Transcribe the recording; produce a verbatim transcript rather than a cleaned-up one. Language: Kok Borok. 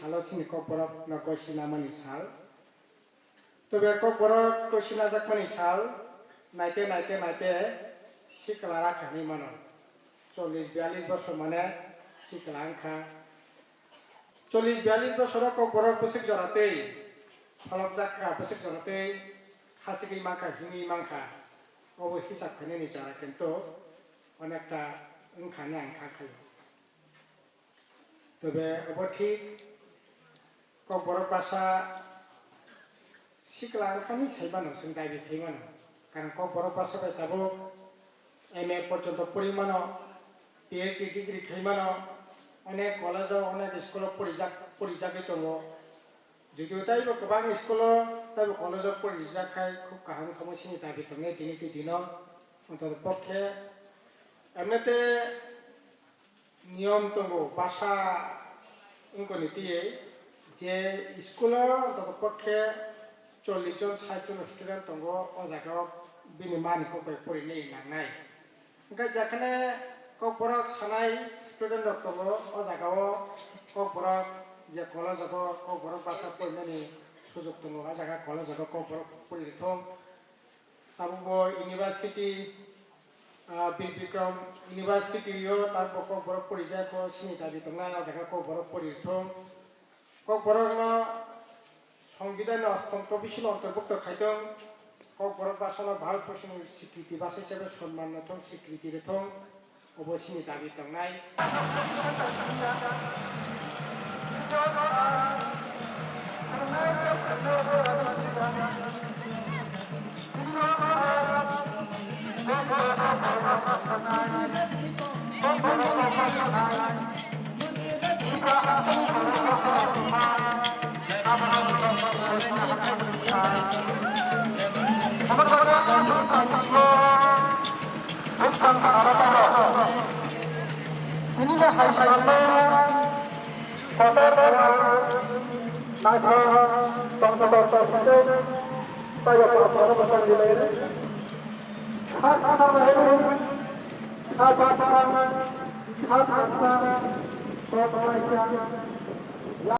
Salo chini Kokborok no gosi namani sal. Tobe Kokborok gosi najakmani sal, naite, naite, naite, sikla rakha hinwi mano. Chollish biyallish bosor mane sikla wngkha. Chollish biyallish bosoro Kokborok bwswk jora tei pholokjak kha, bwswk jora tei khachigwi mankha, himwi mankha. Obo hisab khainani jora kintu onekta wngkha hinwi ang kha khaio. Tobe obo thik Kokborok basa sikla wngkhani sai mano, chwng dabi khai mano. Karon Kokborok basa bai tabuk M A porjonto pori mano, P H D degree khai mano, onek college o, onek school o porijak, porijagwi tongo. Judio taibo kwbang school o, taibo college o porijak khai khub kaham wngkha, chini dabi tongnai tini twi dino. Ontotopokhe, emnete niyom tongo, basa wngkoni tiyei je school o ontotopokhe chollish jon, sait jon student tongo, o jaga o bini mani kok bai porinai nangnai. Hwnkhe jekhane Kokborok sanai student rok tongo, o jaga o Kokborok je college o Kokborok basa porinani sujok tongo, o jaga college o Kokborok pori thung. Tabukbo university, ah, Bir Bikram University o tabukbo Kokborok porijak, o chini dabi tongnai, o jaga Kokborok pori thung. Kokborokno Songbidanni ostom tobisino ontorbhukto khaithung. Kokborok bhasano Bharatborsoni sikriti bhasa hisabe sonman rwthung, sikriti rwthung. Obo chini dabi tongnai. Tini le hai salma kotor naithok tongthok tongthok tei taibo kotor kotor nilai. Sat khana hai, sat bathang, sat hasta, kok baisa.